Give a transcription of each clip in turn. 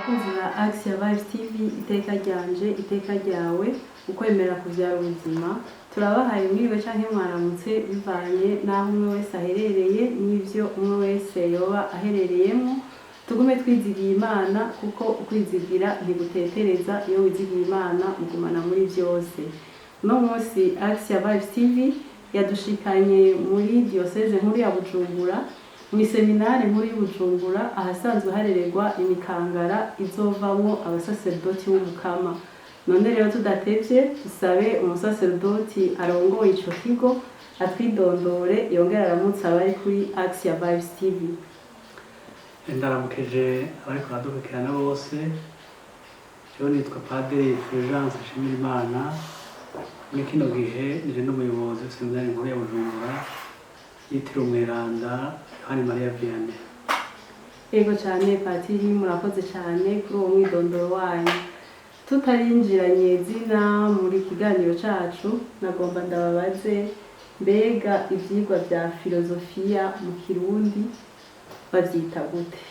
Abakunzi ba Axia Vibes TV, iteka ryanje, iteka ryawe, ukwemera kuvyara ubuzima. Turabahaye mwiriwe canke mwaramutse, bivanye n'aho umwe wese aherereye n'ivyo umwe wese yoba aherereyemo. Tugume twizigiye Imana, kuko ukwizigira ntigutetereza. Iyo wizigiye Imana, mugumana muri vyose. Uno munsi Axia Vibes TV yadushikanye muri Diocèse nkuru ya Bujumbura, mw'iseminari nkuru y'Ubujumbura, ahasanzwe harererwa imikangara izovamwo abasaserdoti b'Umukama. None rero tudatevye, dusabe umusaserdoti arongoye ico kigo atwidondore, yongere aramutse abari kuri Axia Vibes TV. Ndaramukije abariko baradukurikirana bose. Jewe nitwa Padiri Fulgence Nshimirimana. Muri kino gihe nije n'umuyobozi w'iseminari nkuru ya Bujumbura yitiriwe Umweranda Yohani Mariya Vianney. Ego cyane patiri, murakoze cyane kuri uwo mwidondoro wanyu. Tutarinjiranye zina muri kiganiro cacu, nagomba ndababaze: mbega ivyigwa vya filozofiya mu Kirundi bavyita gute?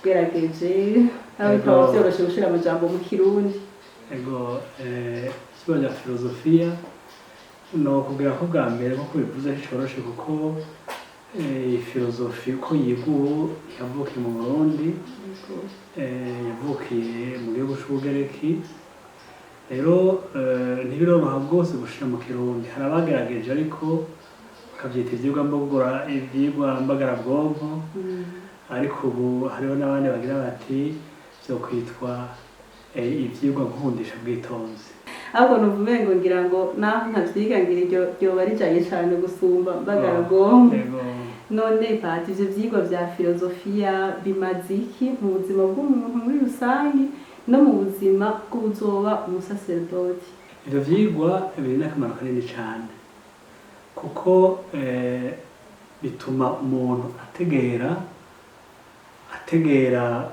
Gerageje nawe, bikaba vyoroshe gushira amajambo mu Kirundi. Ego, ivyigwa vya filozofiya, no kubwira ko bwa mbere, nkuko bivuze, nticoroshe, kuko filozofi uko yiga ubu ntiyavukiye mu Burundi. Yavukiye mu gihugu c'Ubugereki. Rero ntibiroroha rwose gushira mu Kirundi. Hari abagerageje, ariko bakavyita ivyigwa mbogora, ivyigwa mbagarabwonko. Ariko ubu hariho n'abandi bagira bati vyokwitwa ivyigwa nkundisha bwitonzi. Ahubwo numva umengo ngira ngo naho ntavyiga, ngira iryo ryoba rijanye cane gusumba mbagarabwonko. Ego. None pati, ivyo vyigwa vya filozofiya bimaze iki mu buzima bw'umuntu muri rusange no mu buzima bw'uzoba umusaserdoti? Ivyo vyigwa biri n'akamaro kanini cane, kuko bituma umuntu ategera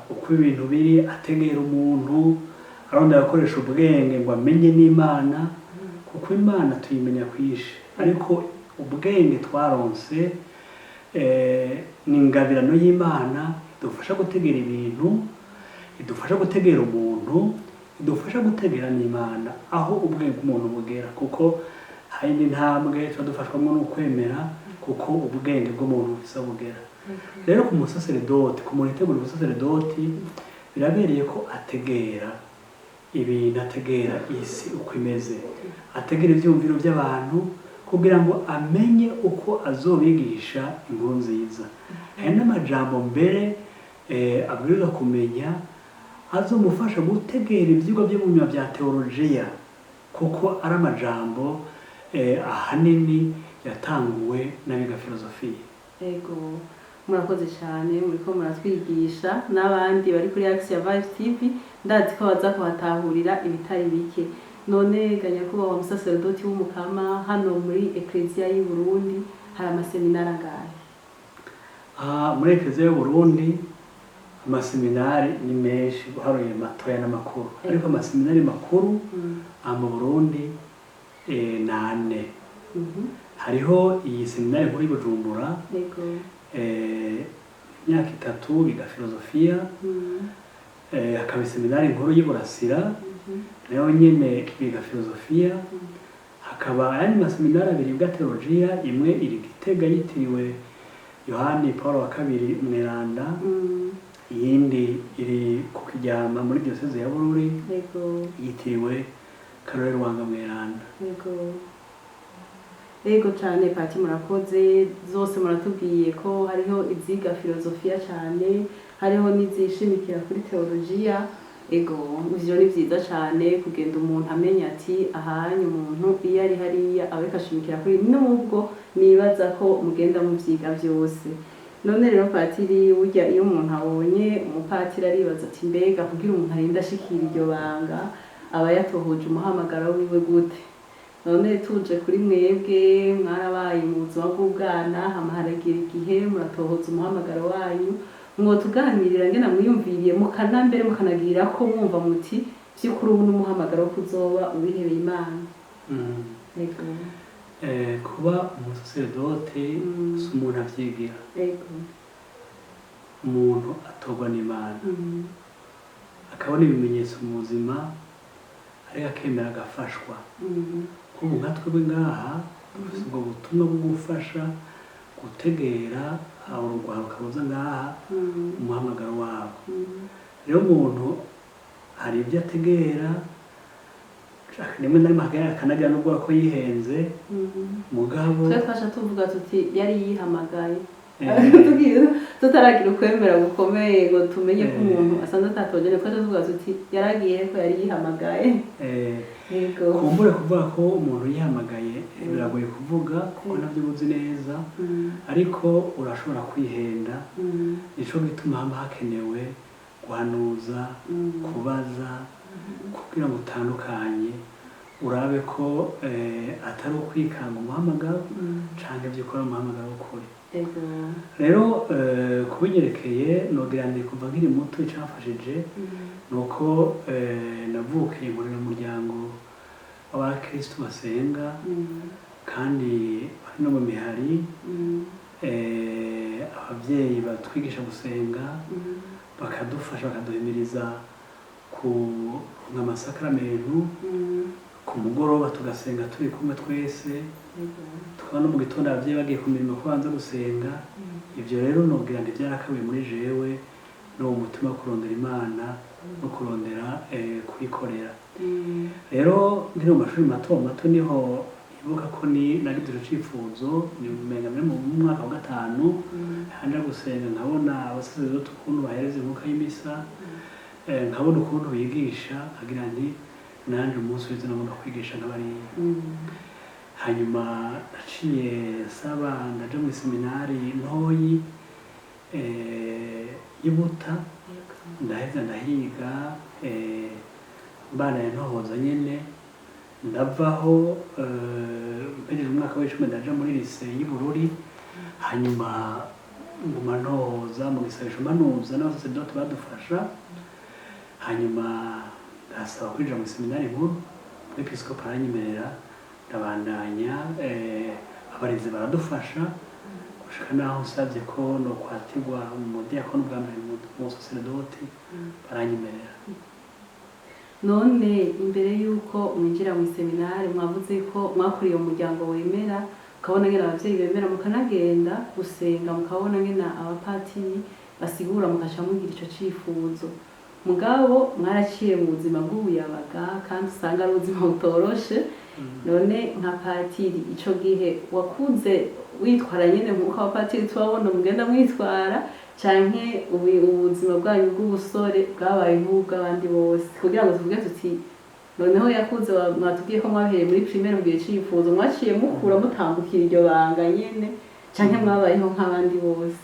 uko ibintu biri, ategera umuntu arondera gukoresha ubwenge ngo amenye n'Imana, kuko Imana tuyimenya kwishi, ariko ubwenge twaronse ni ingabirano y'Imana idufasha gutegera ibintu, idufasha gutegera umuntu, idufasha gutegera n'Imana aho ubwenge bw'umuntu bugera, kuko hari n'intambwe tuba dufashwamo n'ukwemera, kuko ubwenge bw'umuntu bufise aho bugera. Rero ku musaseredoti, ku muntu yitegura umusaseredoti, birabereye ko ategera ibintu, ategera isi uko imeze, ategera ivyumviro by'abantu, kugira ngo amenye uko azobigisha inkuru nziza. Hari n'amajambo mbere abwirizwa kumenya azomufasha gutegera ivyigwa byo mu nyuma bya teolojiya, kuko ari amajambo ahanini yatanguwe n'abiga filozofiya. Ego, murakoze cyane, muriko muratwigisha n'abandi bari kuri Axia Vibes TV, ndazi ko baza kuhatahurira ibitari bike. None ga nyakubahwa musaseredoti w'Umukama, hano muri Ekleziya y'u Burundi hari amaseminari angahe? Aha muri Ekleziya y'u Burundi amaseminari ni menshi, uharuye matoya n'amakuru, ariko amaseminari makuru aha mu Burundi ni ane. Hariho iyi seminari nkuru y'i Bujumbura, imyaka 3 biga filozofiya. Hakaba iseminari nkuru y'i Burasira, nayo nyene biga filozofiya. Hakaba ayandi maseminari abiri yiga teolojiya: imwe iri Gitega yitiriwe Yohani Paul wa kabiri Umweranda, iyindi iri ku Kiryama muri diyoseze ya Bururi, yitiriwe Karori Rwanga Mweranda. Ego cyane pati, murakoze. Zose muratubwiye ko hariho iziga filozofiya cyane, hariho n'izishimikira kuri teolojiya. Ego, ivyo ni vyiza cyane kugenda umuntu amenya ati ahanye umuntu iyo ari hariya aba ariko ashimikira kuri, nubwo nibaza ko mugenda muvyiga vyose. None rero patiri, burya iyo umuntu abonye umupatiri aribaza ati: mbega kugira umuntu arinde ashikira iryo banga, aba yatohoje umuhamagaro wiwe gute? None tuje kuri mwebwe, mwarabaye mu buzima bw'ubwana, hama haragira igihe muratohoza umuhamagaro wanyu. Mwotuganirira ngena mwiyumviriye, mukanambere mukanagira ko mwumva muti vy'ukuri ubu n'umuhamagaro wo kuzoba uwihebeye Imana? Ego. Kuba umusaseredoti si umuntu avyigira. Umuntu atorwa n'Imana. akabona ibimenyetso mu buzima, ariko akemera agafashwa. Nk'ubu nka twebwe ngaha dufise ubwo butumwa bwo gufasha gutegera urugwaruka ruza ngaha umuhamagaro wabo. Rero umuntu hari ibyo ategera, rimwe na rimwe akanagira n'ubwoba ko yihenze, mugabo Twe twasha tuvuga tuti yari yihamagaye, tutaragira ukwemera gukomeye ngo tumenye ko umuntu asanzwe atatogene. Twaca tuvuga tuti yaragiye ko yari yihamagaye. Yego. Kumbure kuvuga ko umuntu yihamagaye biragoye kuvuga, kuko nabyo uzi neza, ariko urashobora kwihenda. Nico gituma haba hakenewe guhanuza, kubaza, kugira ngo utandukanye, urabe ko atari ukwikanga umuhamagaro canke vy'ukora umuhamagaro w'ukuri. Rero kubinyerekeye nogira nti kuva nkiri muto icamfashije nuko navukiye nkorera umuryango w'abakristu basenga kandi bari no mu mihari. Abavyeyi batwigisha gusenga, bakadufasha, bakaduhimiriza kuronka amasakaramentu. Ku mugoroba tugasenga turi kumwe twese, tukaba no mu gitondo abavyeyi bagiye ku mirimo ko banza gusenga. Ivyo rero nogira nti vyarakabuye muri jewe n'uwo mutima wo kurondera Imana no kurondera kuyikorera. Rero nkiri mu mashuri mato mato niho ibuka ko ni nagize ico cifuzo, ni umenga muri mu mwaka wa gatanu, hanja gusenga nkabona abasaseredoti ukuntu bahereza inkuka y'imisa, nkabona ukuntu bigisha, nkagira nti nanje umunsi wese nagomba kwigisha nk'abariya. Hanyuma naciye nsaba ndaja mu seminari ntoyi y'Ibuta, ndaheza ndahiga, mbanaye ntohoza nyene. Ndavaho mpejeje umwaka w'icumi, ndaja muri lycée y'Ibururi. Hanyuma nguma ntohoza mu gisabisho, mpanuza n'abasaseredoti badufasha. Hanyuma ndasaba kwinjira mu seminari nkuru, umwepiskopi aranyemerera, ndabandanya. Abarezi baradufasha gushika naho nsavye ko nokwatirwa mu diyakoni bwa mbere, mu saseredoti, baranyemerera. None imbere y'uko mwinjira mu seminari, mwavuze ko mwakuriye mu muryango wemera, mukabona ngene abavyeyi bemera, mukanagenda gusenga, mukabona ngene abapatiri basigura, mukaca mugira ico cifuzo. Mugabo mwaraciye mu buzima bw'ubuyabaga, kandi usanga ari ubuzima butoroshe. None nka patiri, ico gihe wakuze witwara nyene nkuko abapatiri tubabona mugenda mwitwara, canke ubuzima bwanyu bw'ubusore bwabaye nk'ubw'abandi bose, kugira ngo tuvuge tuti noneho yakuze? Mwatubwiye ko mwahereye muri primaire mugihe cifuzo, mwaciye mukura mutambukira iryo banga nyene, canke mwabayeho nk'abandi bose?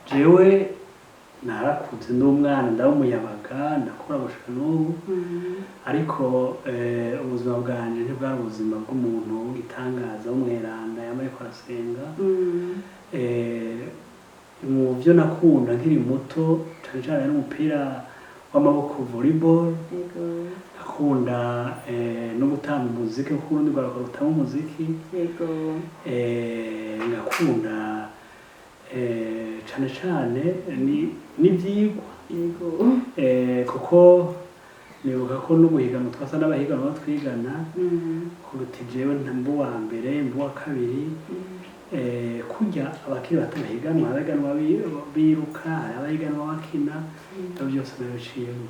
Jewe narakuze ndi umwana, ndaba umuyabaga, ndakura gushika n'ubu, ariko ubuzima bwanje ntibwari ubuzima bw'umuntu w'igitangaza w'umweranda yama ariko arasenga. Mu byo nakunda nkiri muto cane cane n'umupira w'amaboko, volleyball. Nakunda no gutamba umuziki, kuko urundi rwaruka rutamba umuziki. Ngakunda cane cane n'ivyigwa, kuko nibuka ko no guhiganwa twasa n'abahiganwa twigana, kuruta jewe mba uwa mbere, mba uwa kabiri. Kurya abakiri bato bahiganwa, hari abahiganwa biruka, hari abahiganwa bakina, ivyo byose nabiciyemo.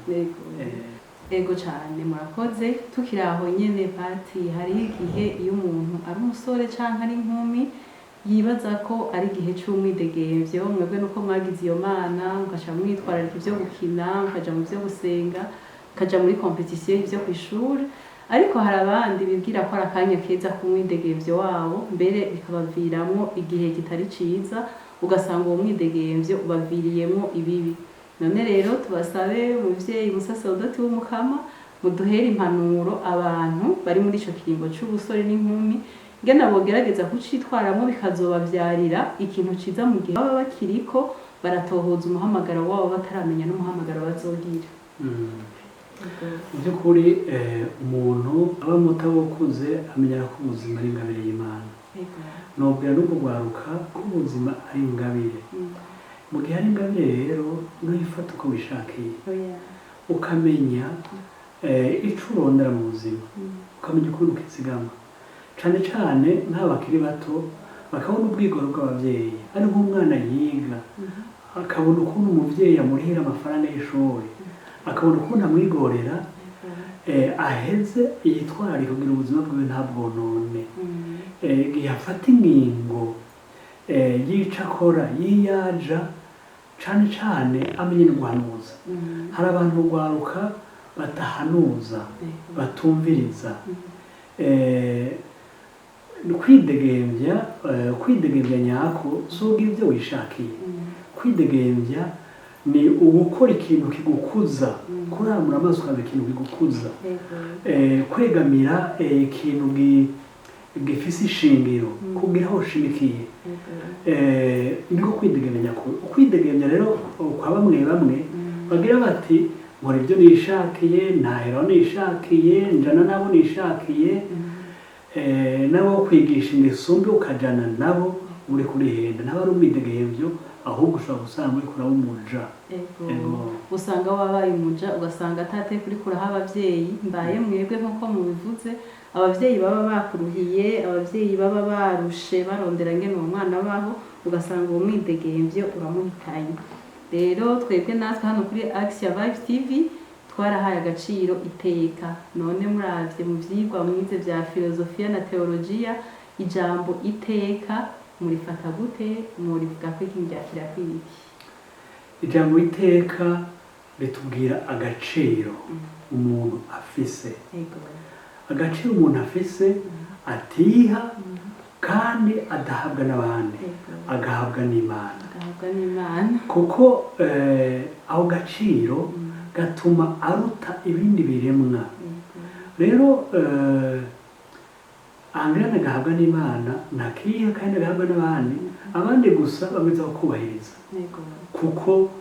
Ego cane, murakoze. Tukiri aho nyene pati, hariho igihe iyo umuntu ari umusore canke ari inkumi yibaza ko ari igihe c'umwidegemvyo. Mwebwe nuko mwagize iyo mana, mugaca mwitwararika ivyo gukina, mukaja mu vyo gusenga, mukaja muri compétition y'ivyo kw'ishure, ariko hari abandi bibwira ko ari akanya keza k'umwidegemvyo wabo, mbere bikabaviramwo igihe kitari ciza, ugasanga uwo mwidegemvyo ubaviriyemwo ibibi. None rero tubasabe, muvyeyi musaserodoti w'Umukama, muduhere impanuro abantu bari muri ico kiringo c'ubusore n'inkumi, ngena bogerageza kucitwaramwo bikazobavyarira ikintu ciza mu gihe baba bakiriko baratohoza umuhamagaro wabo, bataramenya n'umuhamagaro bazogira. Mu by'ukuri umuntu aba muto aba ukuze amenya ko ubuzima ari ingabire y'Imana. Nobwira no kugwaruka ko ubuzima ari ingabire. Mu gihe ari ingabire rero ntuyifata uko wishakiye, Oya. ukamenya ico urondera mu buzima, ukamenya ukuntu ukizigama, cane cane nk'abakiri bato bakabona ubwigoro bw'abavyeyi. Ari nk'umwana yiga, akabona ukuntu umuvyeyi amurihira amafaranga y'ishuri, akabona ukuntu amwigorera, aheze yitwararika kugira ubuzima bwiwe ntabwonone. Igihe afata ingingo y'ico akora, yiyaja, cane cane amenye no guhanuza. Hari abantu rwaruka batahanuza, batumviriza. Kwidegembya, kwidegembya nyako si ugira ibyo wishakiye. Kwidegembya ni ugukora ikintu kigukuza, kuramura amaso ukaba ikintu kigukuza, kwegamira ikintu gifise ishingiro, kugira aho ushimikiye. Niko kwidegembya nyako. Ukwidegembya rero kwa bamwe bamwe bagira bati nkora ibyo nishakiye, ntahera aho nishakiye, njana n'abo nishakiye, nabo kwigisha ingeso mbi ukajana nabo, uri kurihenda nabo ari umwidegemvyo, ahubwo ushobora gusanga uriko uraba umuja. Ego. Ego. Usanga wabaye umuja, ugasanga atateka uriko uraha abavyeyi. Mbaye mwebwe nk'uko mubivuze, abavyeyi baba bakuruhiye, abavyeyi baba barushe barondera ngene uwo mwana abaho, ugasanga uwo mwidegemvyo uramuhitanye. Rero twebwe natwe hano kuri Axia Vibe TV twarahaye agaciro iteka. None muravye mu vyigwa mwize vya filozofiya na teologiya, ijambo iteka murifata gute? Murivuga ko iki ryakira kwiki? Ijambo iteka ritubwira agaciro umuntu afise, agaciro umuntu afise atiha kandi adahabwa n'abandi, agahabwa n'Imana. Agahabwa n'Imana. Kuko ako gaciro gatuma aruta ibindi biremwa. Rero angana agahabwa n'Imana ntakiha kandi agahabwa n'abandi, abandi gusa bamwiza kubahiriza, kuko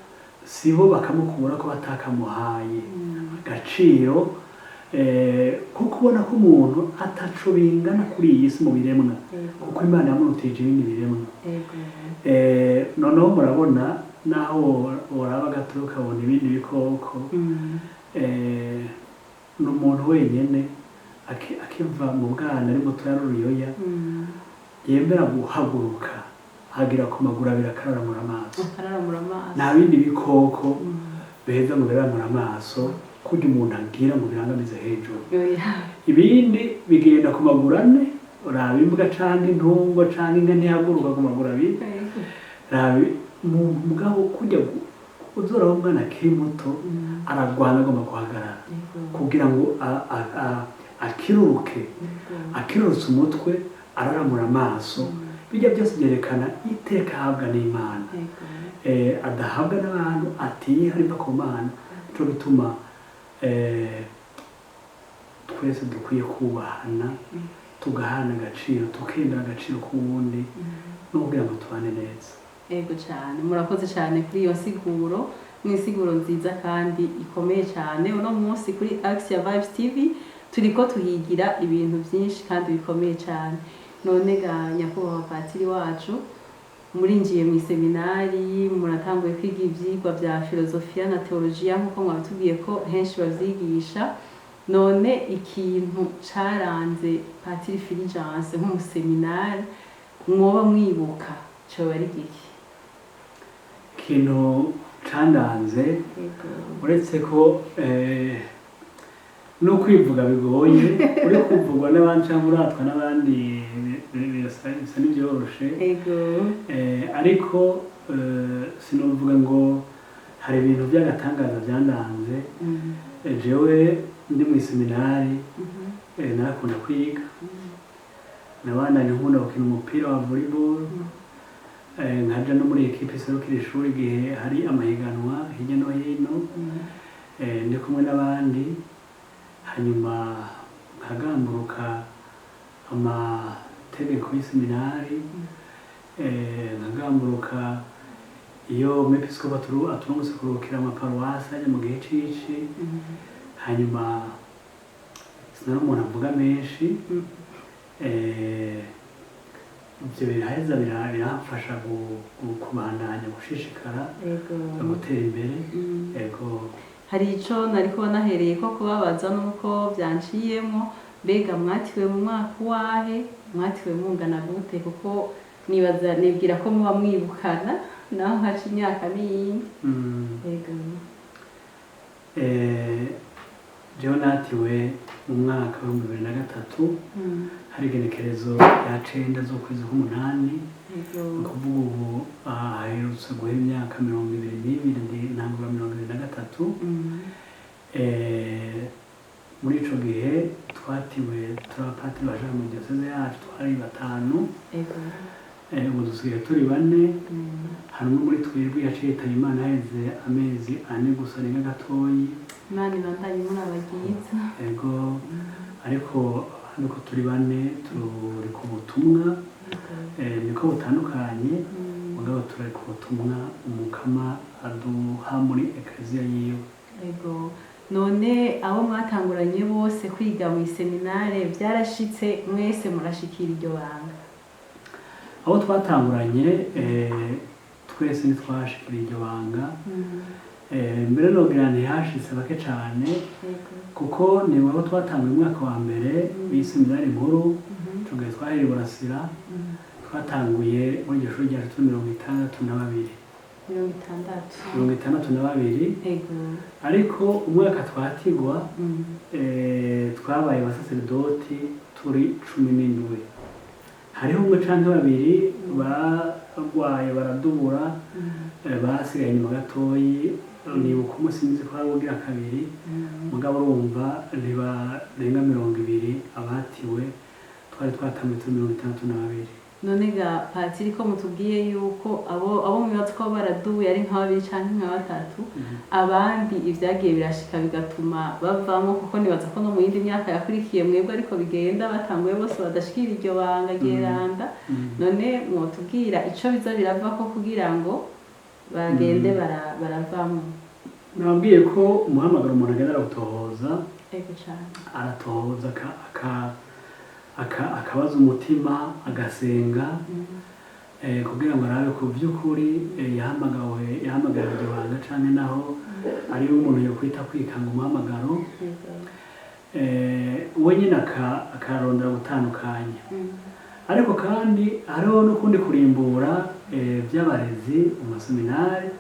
sibo bakamukura ko batakamuhaye agaciro, kuko ubona ko umuntu ataco bingana kuri iyi si mu biremwa, kuko Imana yamurutije ibindi biremwa. Noneho murabona naho uraba gato ukabona ibindi bikoko, ni umuntu wenyene akiva mu bwana ari muto yari uruyoya, yemera guhaguruka agira ku maguru abiri akararamura amaso. Akararamura amaso. Nta bindi bikoko biheza ngo biraramura amaso kurya umuntu agira ngo birangamize hejuru. Oya. Ibindi bigenda ku maguru ane. Uraba imbwa canke intungwa canke inka ntihaguruka ku maguru abiri. Raba umuntu mugabo kurya uzoraba umwana akiri muto aragwana agomba guhagarara kugira ngo akiruruke, akirurutse umutwe araramura amaso. Bijya byose byerekana iteka ahabwa n'Imana, adahabwa n'abantu, atiha riva ku Mana. Nico gituma twese dukwiye kubahana, tugahana agaciro, tukemera agaciro k'uwundi, no kugira ngo tubane neza. Ego cyane, murakoze cyane kuri iyo nsiguro, ni insiguro nziza kandi ikomeye cyane. Uno munsi kuri Axia Vibes TV turiko tuhigira ibintu byinshi kandi bikomeye cyane. None ga nyakubahwa patiri wacu, murinjiye mu iseminari, muratanguye kwiga ivyigwa vya filozofiya na teologiya nk'uko mwabitubwiye ko henshi bavyigisha. None ikintu caranze patiri Fulgence nk'umuseminari mwoba mwibuka coba ari giki? Ikintu candanze, uretse ko no kwivuga bigoye, uri kuvugwa n'abandi cyangwa uratwa n'abandi bisa n'ibyoroshe. Ariko sinovuga ngo hari ibintu by'agatangaza byandanze. Jewe ndi mu iseminari, narakunda kwiga, nabandanye nkunda gukina umupira wa volleyball, nkaja no muri ekipe iserukira ishuri igihe hari amahiganwa hirya no hino, ndi kumwe n'abandi. Hanyuma nkagamburuka amategeko y'iseminari, nkagamburuka iyo umwepiskopi aturungutse kuruhukira amaparuwasi ajya mu gihe c'ici. Hanyuma sinari umuntu avuga menshi. Ibyo biraheza biramfasha kubandanya gushishikara Ego. gutera imbere. Ego. Hari ico nari kuba nahereye ko kubabaza, nuko byanciyemo. Mbega mwatiwe mu mwaka wahe? Mwatiwe mungana gute? Kuko nibaza, nibwira ko muba mwibukana naho haca imyaka n'iyindi. Ego. Jewe natiwe mu mwaka wa 2003, hari igenekerezo rya 9 z'ukwezi k'umunani. Ni ukuvuga ubu haherutse guhera imyaka 22, ndi ntangura 23. Muri ico gihe twatiwe turi abapatiri baje mu diyoseze yacu, twari batanu. Ubu dusigaye turi bane. Hari umwe muri twebwe yaciye yitaba Imana haheze amezi 4 gusa arenga gatoyi. Imana ibandanye murabagiza. Ego, ariko abandi uko turi bane turi ku butumwa. Niko butandukanye, mugabo turi ku butumwa Umukama aduha muri Ekleziya yiwe. Ego. None abo mwatanguranye bose kwiga mu iseminare, byarashitse mwese murashikira iryo banga? Abo twatanguranye twese ntitwashikira iryo banga. Mbere nogira ntihashitse bake cane, kuko ni abo twatanguye umwaka wa mbere w'iseminari nkuru. Ico gihe twahereye i Burasira. Twatanguye muri iryo shuri ryacu turi 62. 60? 62. Ariko umwaka twatigwa, twabaye abasaseredoti turi 17. Hariho umwe canke babiri barwaye baradubura, basigaye inyuma gatoyi. Nibuka umunsi nzi ko hari ugira kabiri. Mugabo urumva ntibarenga 20 abatiwe, twari twatanguye turi 62. None ga patiri, ko mutubwiye yuko abo mwibaza ko baraduye ari nka babiri canke nka batatu, abandi ivyagiye birashika bigatuma bavamo, kuko nibaza ko no mu yindi myaka yakurikiye mwebwe ariko bigenda, batanguye bose badashikira iryo banga ryeranda, none mwotubwira ico biza biravako kugira ngo bagende baravamo? Nababwiye ko umuhamagaro umuntu agenda arawutohoza. Ego cane. Aratohoza, akabaza umutima, agasenga, kugira ngo arabe ku by'ukuri yahamagawe, yahamagara iryo banga, canke naho ari umuntu yokwita kwikanga umuhamagaro. We nyine akarondera gutandukanya. Ariko kandi hariho n'ukundi kurimbura by'abarezi mu maseminari,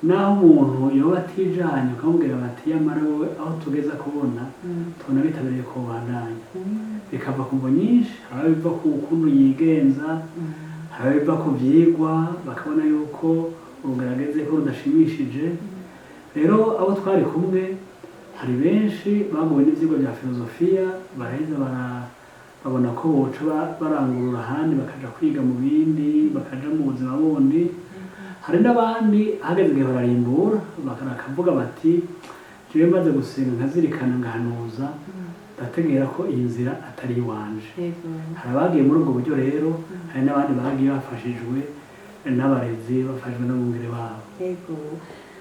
naho umuntu yoba atijanye, ukamubwira bati: "Yamara wowe aho tugeza kubona, tubona bitabiriye kubandanya." Bikava ku mvo nyinshi. Hari aho biva ku kuntu yigenza, hari aho biva ku vyigwa, bakabona yuko urugero agezeko rudashimishije. Rero abo twari kumwe, hari benshi baguwe n'ivyigwa vya filozofiya, baraheza babona ko boca barangurura ahandi, bakaja kwiga mu bindi, bakaja mu buzima bundi. Hari n'abandi hageze igihe bararimbura, bakavuga bati: "Jewe maze gusenga, nkazirikana, ngahanuza, ndategera ko iyi nzira atari iwanje." Hari abagiye muri ubwo buryo rero, hari n'abandi bagiye bafashijwe n'abarezi, bafashijwe n'abungere babo. Ego.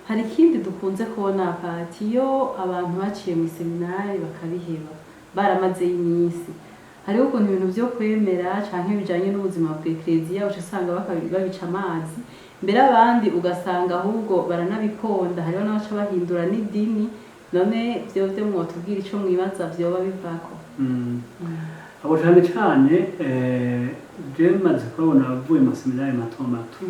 Hari ikindi dukunze kubona pati, iyo abantu baciye mu iseminari bakabiheba baramazeyo iminsi, hariho ukuntu ibintu vyo kwemera canke bijanye n'ubuzima bwa ekleziya uca usanga babica amazi. Mbere abandi ugasanga ahubwo baranabiponda, hariho n'abaca bahindura n'idini. None vyo mwotubwira ico mwibaza vyoba bivako? Abo cane cane, jewe maze kubabona abavuye mu maseminari mato mato,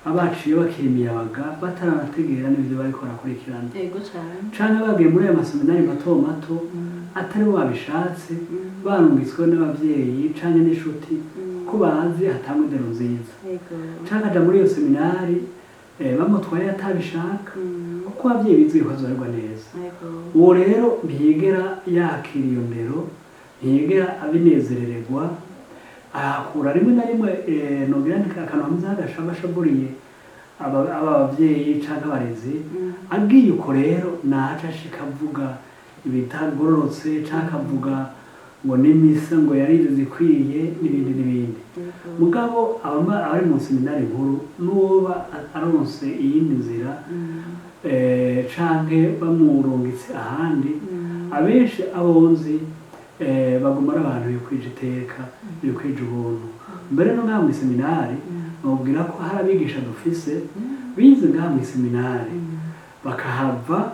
abaciye bakiri imiyabaga, bataranategera n'ivyo bariko barakurikirana, Ego cane. canke bagiye muri ayo maseminari mato mato atari bo babishatse, barungitswe n'abavyeyi canke n'inshuti, ko bazi hatangwa indero nziza, canke aja muri iyo seminari bamutwaye atabishaka, kuko abavyeyi bizeye ko azomererwa neza. Uwo rero ntiyigera yakira iyo ndero, ntiyigera abinezerererwa, ahakura rimwe na rimwe nogira nti akantu kameze nk'agashabashaburiye aba bavyeyi canke abarezi. Agiye uko rero, naca ashika avuga ibitagororotse, canke akavuga ngo n'imisa ngo yarize zikwiye, n'ibindi n'ibindi. Mugabo abari mu seminari nkuru, n'uwoba aronse iyindi nzira, canke bamurungitse ahandi, abenshi abonzi baguma ari abantu bikwije iteka, bikwije ubuntu. Mbere no ngaha mw'iseminari, nobwira ko hari abigisha dufise bize ngaha mw'iseminari, bakahava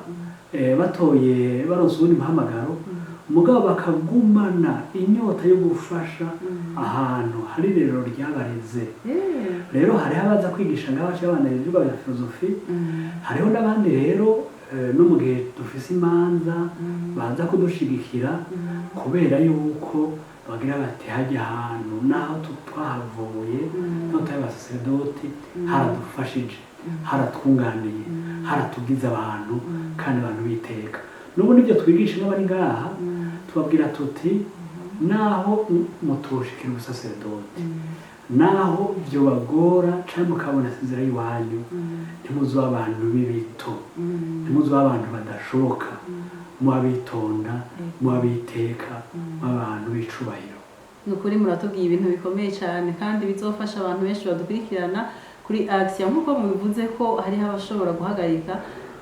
batoye, baronse uwundi muhamagaro, mugabo bakagumana inyota yo gufasha ahantu hari irerero ryabareze. Rero hariho abaza kwigisha ngaho baciye babandanya ivyigwa vya filozofi. Hariho n'abandi rero, no mu gihe dufise imanza, baza kudushigikira, kubera yuko bagira bati: "Hajya ahantu naho twahavuye, naho turi abasaseredoti, haradufashije, haratwunganiye, haratugize abantu kandi abantu biteka." N'ubu nibyo twigisha n'abari ngaha, tubabwira tuti: "Naho mutoshikira ubusaseredoti, naho vyobagora canke mukabona inzira y'iwanyu, ntimuzobe abantu b'ibito, ntimuzobe abantu badashoboka, muba bitonda, muba biteka, muba abantu b'icubahiro." Ni ukuri muratubwiye ibintu bikomeye cyane kandi bizofasha abantu benshi badukurikirana kuri Action. Nk'uko mubivuze ko hariho abashobora guhagarika,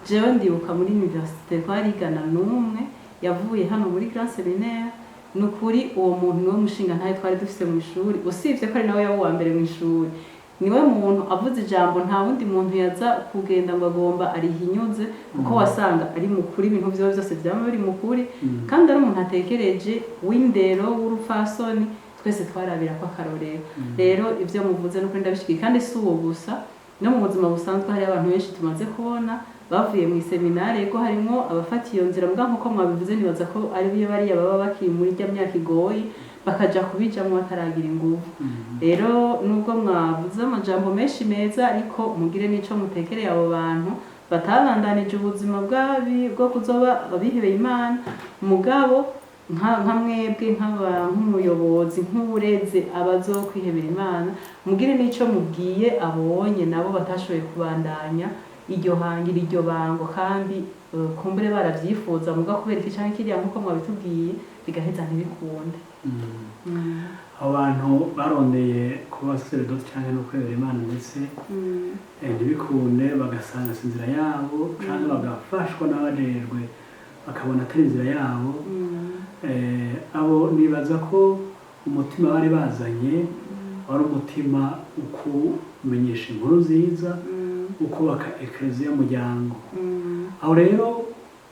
jewe ndibuka muri université twarigana n'umwe yavuye hano muri Grand Séminaire. Ni ukuri uwo muntu niwe mushinga ntayo twari dufise mu ishuri, usibye ko ari nawe yaba uwa mbere mu ishuri. Niwe muntu avuze ijambo nta wundi muntu yaza kugenda ngo agomba arihinyuze, kuko wasanga ari mukuri, ibintu vyiwe byose vyama biri mukuri, kandi ari umuntu atekereje, w'indero, w'urupfasoni, twese twarabira ko akarorero. Rero ibyo muvuze nuko ndabishigiye, kandi si uwo gusa, no mu buzima busanzwe hari abantu benshi tumaze kubona bavuye mu iseminari. Yego, harimo abafata iyo nzira, mbwa nkuko mwabivuze, nibaza ko ari byo bariya baba bakiri muri rya myaka igoye, bakaja kubijamwo bataragira inguvu. Rero nubwo mwavuze amajambo menshi meza, ariko mugire n'ico mutekereye abo bantu batabandanije ubuzima bwabi bwo kuzoba abihebeye Imana, mugabo nka mwebwe, nk'umuyobozi, nk'uwureze abazokwihebera Imana, mugire n'ico mubwiye abonye nabo batashoboye kubandanya iryo hangira, iryo bango, kandi kumbure baravyifuza, muga kubera iki canke kiriya, nk'uko mwabitubwiye, bigaheza ntibikunde. Abo bantu barondeye kuba abasaseredoti cyangwa no kwemera Imana, ndetse ntibikunde, bagasanga si inzira yabo, cyangwa bagafashwa n'abajejwe bakabona atari inzira yabo, abo nibaza ko umutima bari bazanye wari umutima ukumenyesha inkuru nziza, ukubaka ekereziya muryango. Aho rero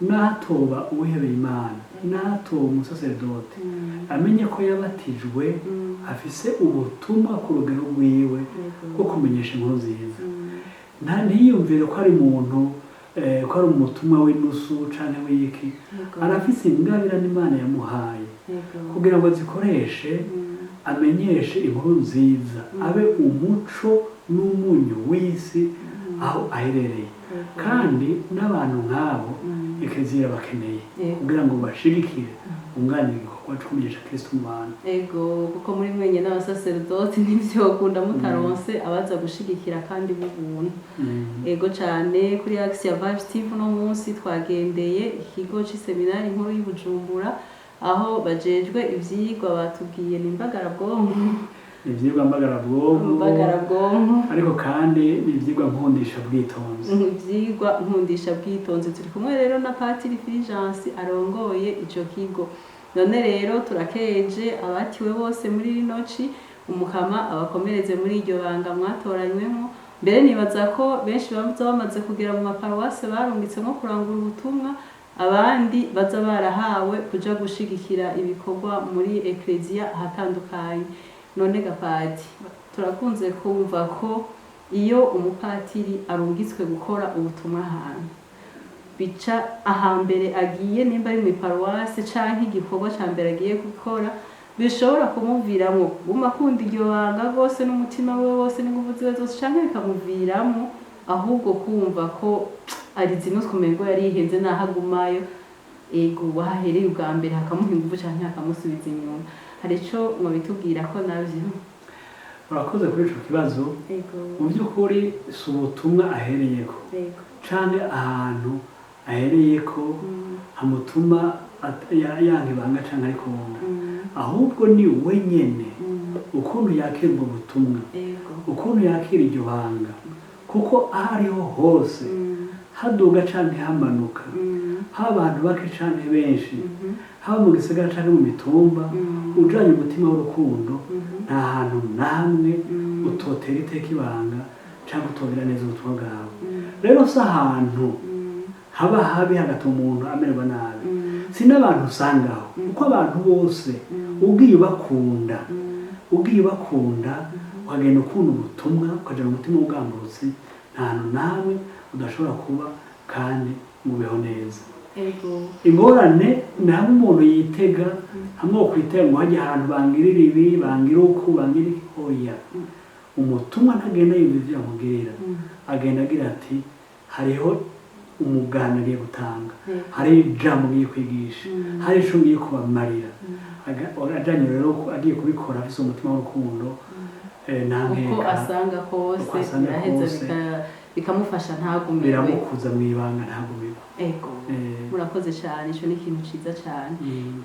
n'atoba uwihebeye Imana, n'atoba umusaseredoti, amenye ko yabatijwe, afise ubutumwa ku rugero rwiwe bwo kumenyesha inkuru nziza. Ntiyumvire ko ari umuntu, ko ari umutumwa w'inusu canke w'iki. Arafise ingabire n'Imana yamuhaye kugira ngo azikoreshe, amenyeshe inkuru nziza, abe umuco n'umunyu w'isi aho aherereye. Kandi n'abantu nk'abo ekereziya irabakeneye kugira ngo bashigikire, bunganire igikorwa co kumenyesha Kristo mu bantu. Ego, kuko muri mwenye n'abasaserdoti ntivyokunda mutaronse abaza gushigikira kandi b'ubuntu. Ego cane. Kuri Action Vibes TV uno munsi twagendeye ikigo c'iseminari nkuru y'i Bujumbura, aho bajejwe ivyigwa batubwiye ni imbagarabwonko. Ni ivyigwa mbagarabwonko. Imbagarabwonko. Ariko kandi ni ivyigwa nkundisha bwitonzi. Ivyigwa nkundisha bwitonzi. Turi kumwe rero na Patiri Fulgence arongoye ico kigo. None rero turakeje abatiwe bose muri rino ci, Umukama abakomereze muri iryo banga mwatoranywemo. Mbere nibaza ko benshi baza bamaze kugera mu maparuwase barungitsemo kurangura ubutumwa, abandi baza barahawe kuja gushigikira ibikorwa muri ekleziya ahatandukanye. None gapati, turakunze kumva ko iyo umupatiri arungitswe gukora ubutumwa ahantu, bica ahambere agiye, nimba ari mu iparuwase canke igikorwa ca mbere agiye gukora, bishobora kumuviramwo kuguma akunda iryo banga rwose n'umutima we wose n'inguvu ziwe zose, canke bikamuviramwo ahubwo kumva ko arizinutwe, umengo yarihenze naho agumayo. Ego, wahahereye ubwa mbere hakamuha inguvu canke hakamusubiza inyuma. Hari ico mwabitubwira ko navyo? Urakoze kuri ico kibazo. Ego. Mu by'ukuri si ubutumwa ahereyeko Ego. canke ahantu ahereyeko hamutuma yanka ibanga canke arikunda, ahubwo ni we nyene, ukuntu yakira ubwo butumwa, ukuntu yakira iryo banga, kuko aho ariho hose, haduga canke hamanuka, Haba abantu bake canke benshi, haba mu gisagara canke mu mitumba, ujanye umutima w'urukundo, nta hantu na hamwe utotera iteka ibanga canke utogira neza ubutumwa bwawe. Rero si ahantu haba habi hagatuma umuntu amererwa nabi, si n'abantu usangaho, kuko abantu bose ugiye ubakunda, ukagenda ukunda ubutumwa, ukajana umutima w'ubwamburutsi, nta hantu nawe udashobora kuba kandi ngo ubeho neza. Ingorane ni hamwe umuntu yitega, hamwe wo kwitega ngo hajye ahantu bangirira ibi, bangira uku, bangira iki. Oya, umutumwa ntagenda yumva ivyo yamugirira, agenda agira ati: "Hariho umuganda ngiye gutanga, hari ijambo ngiye kwigisha, hari ico ngiye kubamarira." Ajanye rero agiye kubikora afise umutima w'urukundo, nta uko nkeka, asanga kose, uko asanga biraheza kose. Bikamufasha ntagumirwe. Biramukuza mu ibanga, ntagumirwe. Murakoze cyane, ico ni ikintu ciza cyane.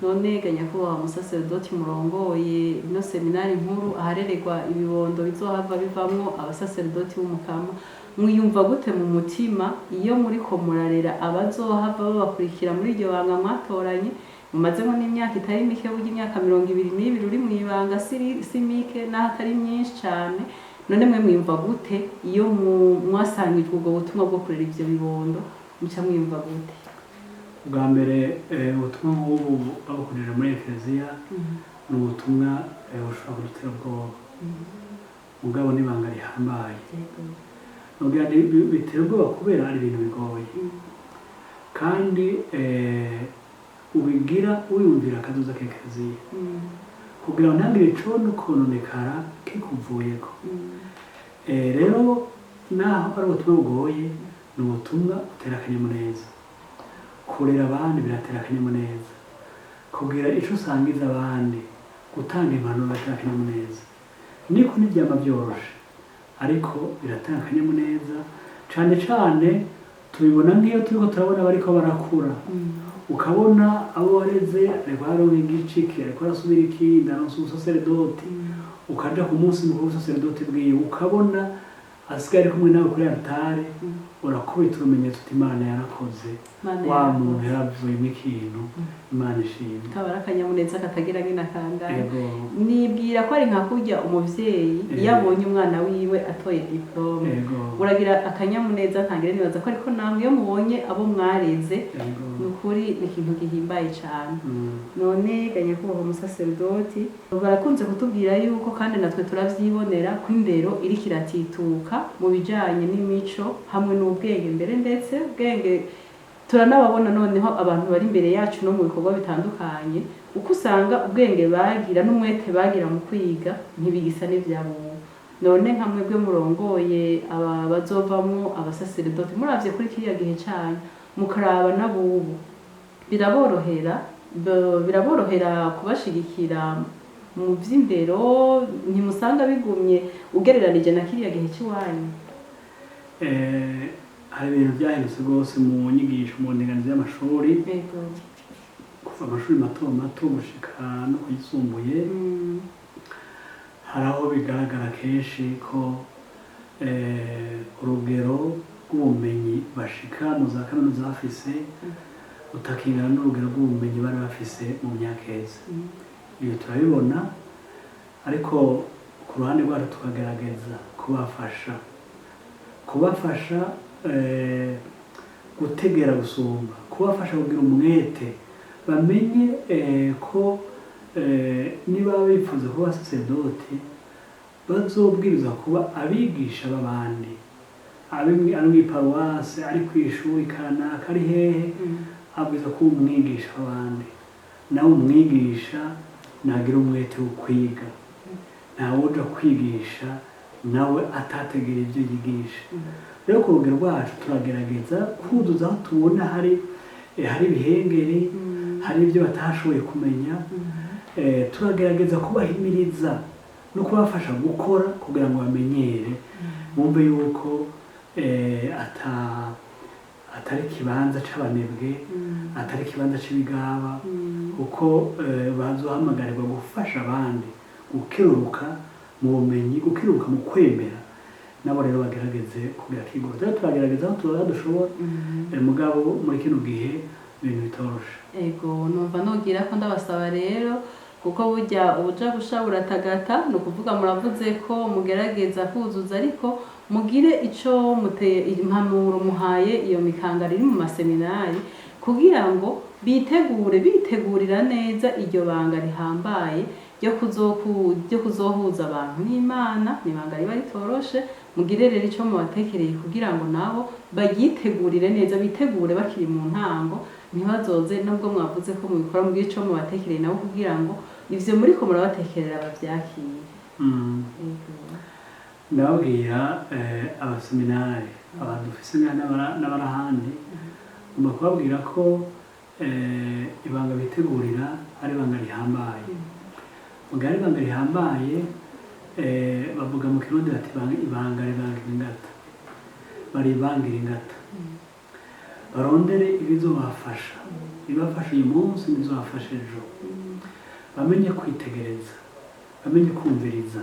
None ga nyakubahwa musaseredoti murongoye ino seminari nkuru aharererwa ibibondo bizohava bivamwo abasaseredoti b'umukama, mwiyumva gute mu mutima iyo muriko murarera abazohava babakurikira muri iryo banga mwatoranye, mumazemo n'imyaka itari mike? Burya imyaka 22 uri mu ibanga si mike, n'aho atari myinshi cyane. None mwe mwiyumva gute iyo mwasangijwe ubwo butumwa bwo kurera ivyo bibondo? Muca mwiyumva gute? Ubwa mbere, ubutumwa nk'ubu babukoresheje muri ekereziya ni ubutumwa bushobora kudutera ubwoba, mugabo n'ibanga rihambaye. Nubwira nti bitera ubwoba kubera ari ibintu bigoye, kandi ubigira wiyumvira akazoza k'ekereziya, kugira ngo ntagire icono kononekara kikuvuyeko. Rero naho ari ubutumwa bugoye, ni ubutumwa butera akanyamuneza. Kurera abandi biratera akanyamuneza, kugira ico usangiza abandi, gutanga impanuro biratera akanyamuneza. Niko ntivyama vyoroshe, ariko biratanga akanyamuneza. Cane cane tubibona nk'iyo turiko turabona bariko barakura, ukabona abo wareze ariko aronka igiciki, ariko arasubira ikindi, aronse ubusaseredoti, ukaja ku munsi mukuru w'ubusaseredoti bwiwe, ukabona asigaye ari kumwe nawe kuri altare, urakubita urumenyetso uti: "Imana yarakoze." Imana Wa yarakoze. muntu yaravuyemo ikintu, Imana ishimwe. Kaba ari akanyamuneza katagira nyina kangana. Nibwira ko ari nka kurya umuvyeyi iyo abonye umwana wiwe atoye diplôme, uragira akanyamuneza ntangire. Nibaza ko ariko namwe iyo mubonye abo mwareze, ni ukuri ni ikintu gihimbaye cyane. None ga nyakubahwa umusaseredoti, barakunze kutubwira yuko, kandi natwe turavyibonera, ko indero iriko iratituka mu bijanye n'imico hamwe n'ubwenge mbere, ndetse ubwenge turanababona noneho abantu bari imbere yacu no mu bikorwa bitandukanye, uko usanga ubwenge bagira n'umwete bagira mu kwiga ntibigisa n'ivy'abubu. None nka mwebwe murongoye aba bazovamwo abasaseredoti, muravye kuri kiriya gihe canyu mukaraba n'abubu, biraborohera kubashigikira mu vy'indero? Ntimusanga bigumye ugereranije na kiriya gihe cy'iwanyu? Hari ibintu byahindutse rwose mu nyigisho, mu ndinganizo y'amashuri, kuva amashuri mato mato gushika no ku yisumbuye. Hari aho bigaragara kenshi ko urugero rw'ubumenyi bashika mu za kaminuza bafise utakingana n'urugero rw'ubumenyi bari bafise mu myaka iheze. Ibyo turabibona, ariko ku ruhande rwacu tukagerageza kubafasha gutegera gusumba, kubafasha kugira umwete, bamenye ko niba bifuza kuba abasaseredoti bazobwiriza kuba abigisha b'abandi, ari mw'iparuwase, ari kw'ishuri kanaka, ari hehe, abwiza kuba umwigisha w'abandi. Nawe umwigisha nagira umwete wo kwiga. Ntawuja kwigisha nawe atategera ibyo yigisha. Rero ku rugero rwacu turagerageza kuzuza aho tubona hari ibihengeri, hari ibyo batashoboye kumenya. Turagerageza kubahimiriza no kubafasha gukora kugira ngo bamenyere, bumve yuko atari ikibanza c'abanebwe, atari ikibanza c'ibigaba, kuko bazohamagarirwa gufasha abandi gukeruruka mu bumenyi, gukeruruka mu kwemera. Nabo rero bagerageze kugira kigoro. Rero turagerageza aho tubona dushobora. Mugabo muri kino gihe Ibintu bitoroshe. Ego, numva nogira ko ndabasaba rero, kuko burya ubuja busha buratagata. Ni ukuvuga muravuze ko mugerageza kuzuza, ariko mugire ico muteye impanuro muhaye iyo mikangara iri mu maseminari, kugira ngo bitegure, bitegurira neza iryo banga rihambaye ryo kuzohuza abantu n'Imana. Ni ibanga riba ritoroshe. Mugire rero ico mubatekereye kugira ngo nabo baryitegurire neza, bitegure bakiri mu ntango, ntibazoze, nubwo mwavuze ko mubikora, mugire ico mubatekereye nabo kugira ngo ivyo muriko murabatekerera bavyakire. Ego. Ndababwira abaseminari, abantu dufise n'abari ahandi, ngomba kubabwira ko ibanga bitegurira ari ibanga rihambaye. Mugihe ari ibanga rihambaye, bavuga mu Kirundi bati ibanga ribangira ingata, baribangira ingata, barondere ibizobafasha, ibibafasha uyu munsi n'ibizobafasha ejo, bamenye kwitegereza, bamenye kumviriza,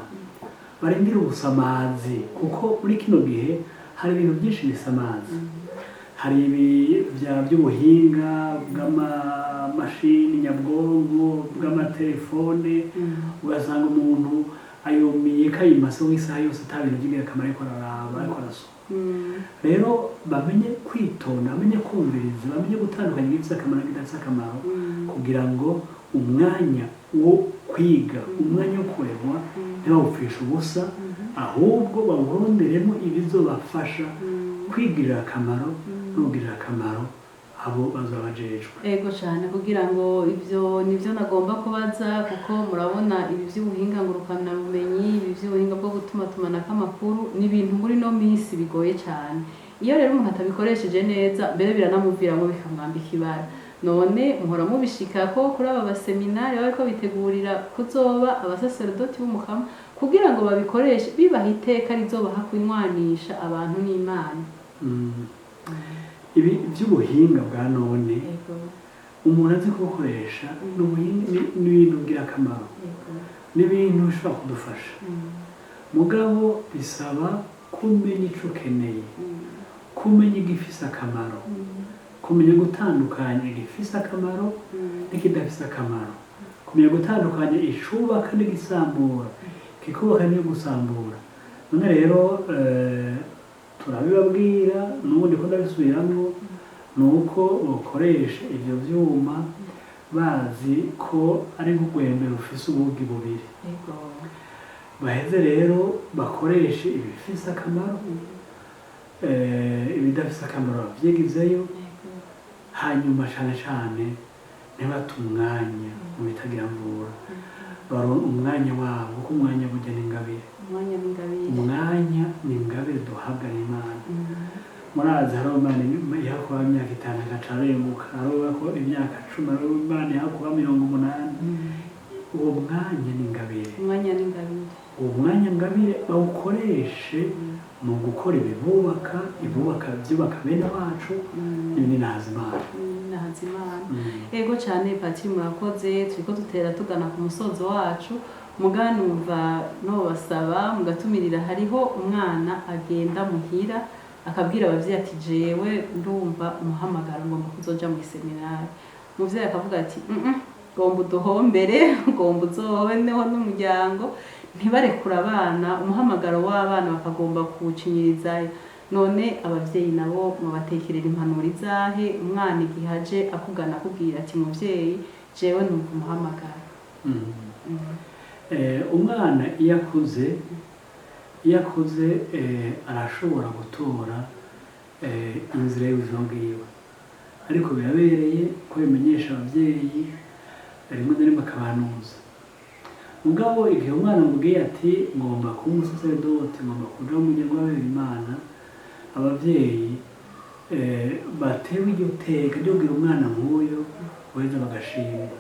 barindire ubusamazi, kuko muri kino gihe hari ibintu byinshi bisamaza. Hari ibi by'ubuhinga bw'amamashini nyabwonko, bw'amatelefone, ugasanga umuntu ayumiye kayimase w'isaha yose, ata bintu by'ingirakamaro ariko araraba, ariko arasoma. Rero bamenye kwitonda, bamenye kumviriza, bamenye gutandukanya ibifite akamaro n'ibidafite akamaro, kugira ngo umwanya wo kwiga, umwanya wo kurerwa, ntibawupfishe ubusa, ahubwo bawuronderemo ibizobafasha kwigirira akamaro no kugirira akamaro abo bazaba bajejwe. Ego cyane, kugira ngo ibyo nibyo nagomba kubaza, kuko murabona ibi by'ubuhinga ngurukanabumenyi, ibi by'ubuhinga bwo gutumatumanako amakuru, ni ibintu muri no minsi bigoye cyane. Iyo rero umuntu atabikoresheje neza, mbere biranamuviramo bikamwambika ibara. None muhora mubishika ko kuri aba baseminari bariko bitegurira kuzoba abasaserodoti b'umukama, kugira ngo babikoreshe bibaha iteka rizobaha kunywanisha abantu n'Imana? Ibi by'ubuhinga bwa none, Ego. umuntu azi kubukoresha, ni ibintu ngirakamaro, ni ibintu bishobora kudufasha. Mugabo bisaba kumenya ico ukeneye, kumenya igifise akamaro, kumenya gutandukanya igifise akamaro n'ikidafise akamaro, kumenya gutandukanya icubaka n'igisambura, ikikubaka n'iyo gusambura. None rero turabibabwira, n'ubundi ko ndabisubiramwo, ni uko bokoresha ivyo vyuma bazi ko ari nk'urwembe rufise ubugi bubiri. Ego. Baheze rero bakoreshe ibifise akamaro, ibidafise akamaro bavyigizeyo. Ego. Hanyuma cane cane ntibate umwanya mu bitagira mvura, baronke umwanya wabo, kuko umwanya burya ni ingabire. Umwanya w'ingabire. Umwanya ni ingabire duhabwa n'Imana. Murazi, hariho Imana iha kuba imyaka 5 agaca arenguka, hariho ko imyaka 10, hariho Imana iha kuba 80. Uwo mwanya ni ingabire. Umwanya n'ingabire. Uwo mwanya ngabire bawukoreshe mu gukora ibibubaka, ibubaka byubaka bene wacu, ibi ni Imana. Nahazimana. Ego cyane, Patiri, murakoze. Turiko dutera tugana ku musozo wacu, muganumva nobasaba mugatumirira. Hariho umwana agenda muhira akabwira abavyeyi ati: "Jewe ndumva umuhamagaro, ngomba kuzoja mu seminari." Umuvyeyi akavuga ati: Ngomba uduhombere, ngomba uzobeneho n'umuryango." Ntibarekure abana, umuhamagaro w'abana bakagomba kuwucinyirizayo. None abavyeyi nabo mubatekerera impanuro izahe, umwana igihe aje akugana akubwira ati: "Muvyeyi, jewe numva umuhamagaro"? Umwana iyo akuze arashobora gutora inzira y'ubuzima bwiwe, ariko birabereye ko bimenyesha abavyeyi, rimwe na rimwe akabahanuza. Mugabo igihe umwana amubwiye ati: "Ngomba kuba umusaseredoti, ngomba kuja mu muryango w'abihebeye Imana", abavyeyi batewe iryo teka ryo kugira umwana nk'uyo baheza bagashima.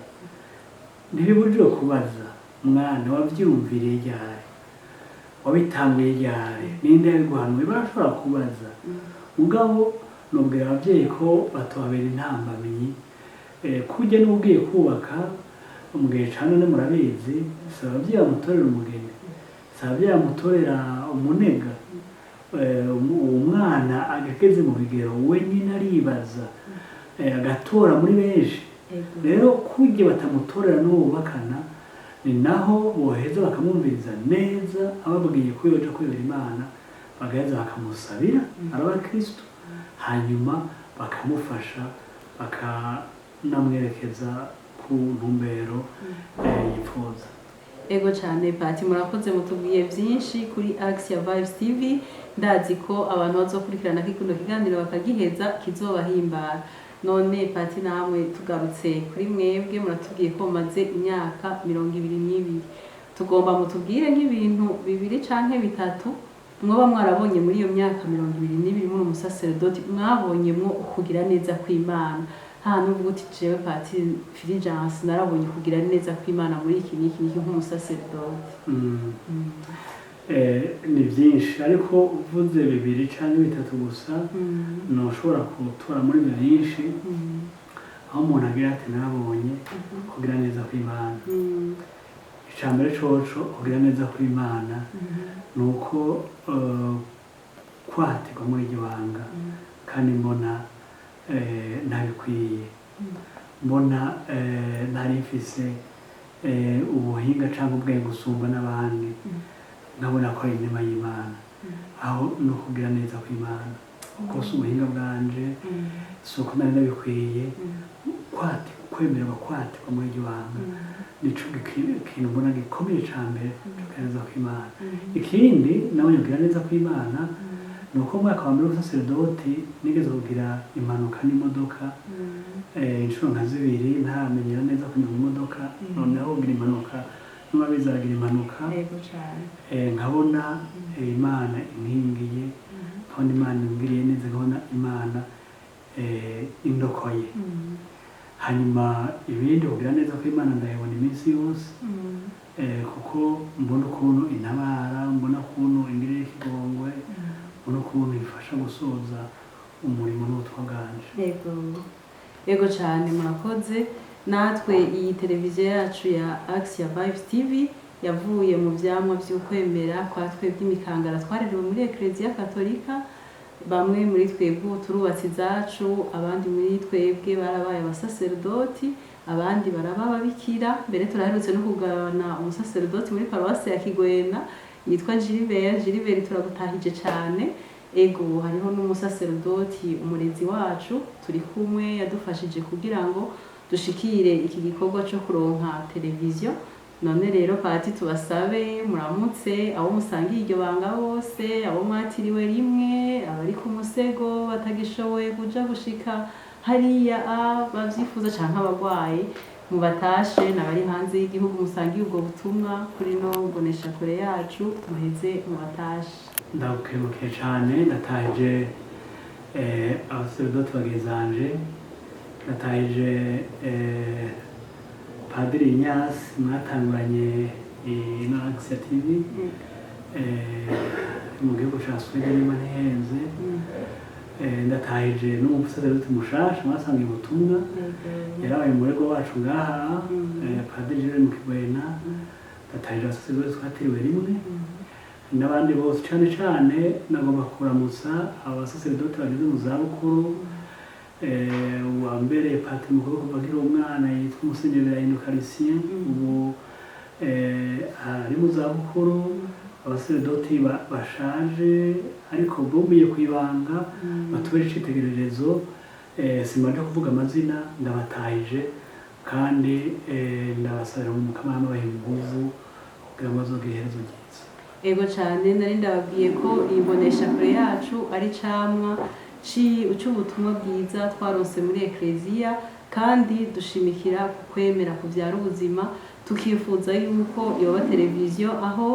Ntibibujijwe kubaza: "Mwana, wavyiyumviriye ryari? Wabitanguye ryari? Ninde yabiguhanuye?" Barashobora kubaza, mugabo nubwira abavyeyi ko batobabera intambamyi. Kurya n'ugiye kubaka mu gihe ca none, murabizi, si abavyeyi bamutorera umugeni, si abavyeyi bamutorera umunega. Uwo mwana ageze mu bigero wenyine aribaza. Agatora muri benshi. Rero kurya batamutorera n'uwo bubakana, ni naho boheza bakamwumviriza neza ababwiye ko yoja kwemera Imana, bagaheza bakamusabira ari abakristo, hanyuma bakamufasha, bakanamwerekeza ku ntumbero yifuza. Ego cyane Pati, murakoze, mutubwiye byinshi kuri Axia Vibes TV. Ndazi ko abantu bazokurikirana kino kiganiro bakagiheza kizobahimbara. None Pati, namwe tugarutse kuri mwebwe, muratubwiye ko mumaze imyaka 22. Tugomba mutubwire nk'ibintu bibiri canke bitatu mwoba mwarabonye muri iyo myaka 22 muri umusaseredoti, mwabonyemwo ukugira neza kw'Imana. Hano uvuga uti: "Jewe Pati Fulgence narabonye kugira neza kw'Imana muri iki n'iki n'iki nk'umusaseredoti." Ni byinshi, ariko uvuze bibiri cyangwa bitatu gusa ntushobora gutora muri ibyo byinshi aho umuntu agira ati: "Narabonye kugira neza kw'Imana." Icya mbere coco, kugira neza kw'Imana ni uko kwatirwa muri iryo banga kandi mbona ntabikwiye, mbona ntari mfise ubuhinga cyangwa ubwenge gusumba n'abandi, nkabona ko ari inema y'Imana. Aho ni ukugira neza kw'Imana, kuko si ubuhinga bwanje, si uko nari nabikwiye. Kwati kwemererwa kwatirwa muri iryo banga nico kintu mbona gikomeye ca mbere co kugira neza kw'Imana. Ikindi nawe kugira neza kw'Imana ni uko mu mwaka wa mbere w'ubusaseredoti nigeze kugira impanuka n'imodoka inshuro nka zibiri, ntaramenyera neza kunyura mu modoka. Noneho kugira impanuka, n'uwabizi aragira impanuka. Yego cyane. Nkabona Imana inkingiye, nkabona Imana ingiriye neza, nkabona Imana indokoye. Hanyuma ibindi, kugira neza kw'Imana ndayibona iminsi yose, kuko mbona ukuntu intabara, mbona ukuntu ingirira ikigongwe, mbona ukuntu ifasha gusoza umurimo n'ubutumwa bwanje. Yego cyane, murakoze. Natwe iyi televiziyo yacu ya Axia Vibes TV yavuye mu vyamwa vy'ukwemera kwa twebwe imikangara twarerewe muri Eklezia Katolika. Bamwe muri twebwe ubu turubatse izacu, abandi muri twebwe barabaye abasaserdoti, abandi baraba ababikira. Mbere turaherutse no kugabana umusaserodoti muri paruwasi ya Kigwena yitwa Gilbert. Gilbert, turagutahije cyane. Ego, hariho n'umusaserodoti umurezi wacu turi kumwe yadufashije kugira ngo dushikire iki gikorwa cyo kuronka televiziyo. None rero Pati, tubasabe muramutse abo musangiye iryo banga bose, abo mwatiriwe rimwe, abari ku musego batagishoboye kuja gushika hariya bavyifuza, canke abagwayi mubatashe, n'abari hanze y'igihugu musangiye ubwo butumwa kuri no mboneshakure yacu, muheze mubatashe. Ndagukengurukiye cyane. Ndatahije abasaseredoti bagenzanje, ndatahije Padiri Inyasi mwatanguranye ino Axia TV mu gihugu ca Sweden niba ntihenze. Ndatahije n'umusaseredoti mushasha mwasangiye ubutumwa, yarabaye umurego wacu ngaha, Padiri Jules Mukigwena. Ndatahije abasaseredoti twatiriwe rimwe n'abandi bose. Cyane cyane nagomba kuramutsa abasaseredoti bageze mu zabukuru. Uwa mbere patiri mukuru kuva akiri umwana yitwa Musenyeri Birahinduka Lucien, ubu ari mu zabukuru. Abasaseredoti bashaje ariko bumiye ku ibanga, batubere icitegererezo. Simbanje kuvuga amazina, ndabatahije kandi ndabasabira mu Mukama abahe inguvu kugira ngo bazogire iherezo ryiza. Ego cyane, nari ndababwiye ko iyi mboneshakure yacu ari camwa c'ubutumwa bwiza twaronse muri Ekleziya, kandi dushimikira ku kwemera kuvyara ubuzima, tukifuza yuko yoba televiziyo aho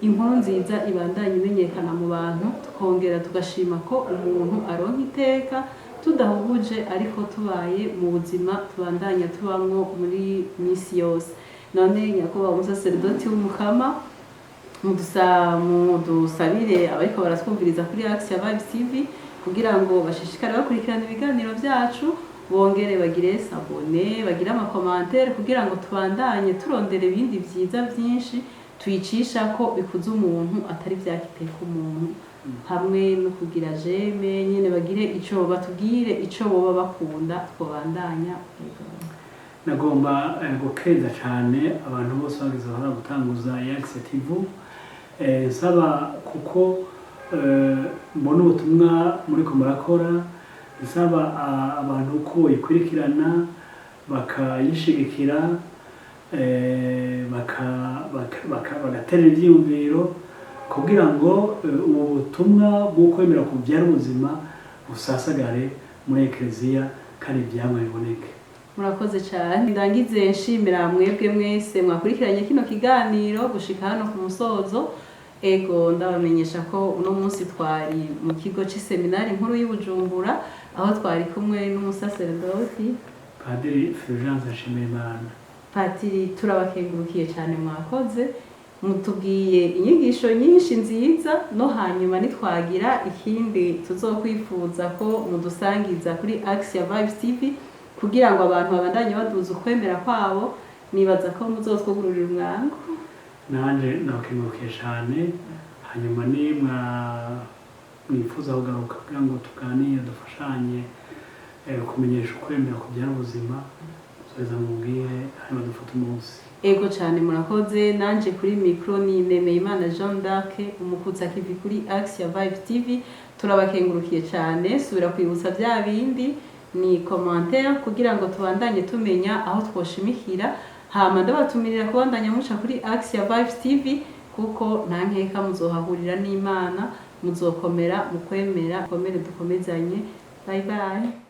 inkuru nziza ibandanya imenyekana mu bantu, tukongera tugashima ko umuntu aronka iteka tudahuguje, ariko tubaye mu buzima tubandanya tubamwo muri misi yose. None nyakubahwa umusaseredoti w'Umukama, mudusabire abariko baratwumviriza kuri Axia Vibes TV kugira ngo bashishikare bakurikirana ibiganiro byacu, bongere bagire s'abonner, bagire ama commentaires, kugira ngo tubandanye turondera ibindi vyiza vyinshi tuyicisha ko bikuza umuntu, atari vyakiteka umuntu. Hamwe no kugira j'aime nyene, bagire ico batubwire, ico boba bakunda twobandanya. Ego. Nagomba gukeza cyane abantu bose bagize uruhara gutanguza Yax TV, nsaba kuko mbona ubutumwa muriko murakora, nsaba abantu ko ikurikirana, bakayishigikira, bagaterera ivyiyumviro kugira ngo ubu butumwa bw'ukwemera kubyara ubuzima busasagare muri ekereziya kandi ivyamwa biboneke. Murakoze cyane. Ndangize nshimira mwebwe mwese mwakurikiranye kino kiganiro gushika hano ku musozo. Ego, ndabamenyesha ko uno munsi twari mu kigo cy'iseminari nkuru y'i Bujumbura, aho twari kumwe n'umusaseredoti Padiri Fulgence Nshimirimana. Patiri, turabakengurukiye cyane, mwakoze, mutubwiye inyigisho nyinshi nziza. No hanyuma nitwagira ikindi tuzokwifuza ko mudusangiza kuri Axia Vibes TV kugira ngo abantu babandanye baduza ukwemera kwabo, nibaza ko muzotwugururira umwango. Nanjye ndabakengurukiye cyane. Hanyuma nimwa mwifuza kugaruka kugira ngo tuganire, dufashanye kumenyesha ukwemera kubyara ubuzima, muzoheza mubwire, hanyuma dufate umunsi. Ego cyane, murakoze. Nanje kuri mikro ni Nemeyimana Jean d'Arc, umukutsa kivi kuri Axia Vibe TV. Turabakengurukiye cyane. Subira kwibutsa bya bindi, ni commentaire kugira ngo tubandanye tumenya aho twoshimikira. Hama ndabatumirira kubandanya muca kuri Axia Vibes TV, kuko nta nkeka muzohahurira n'Imana, muzokomera mu kwemera. Komere, dukomezanye. Bye bye.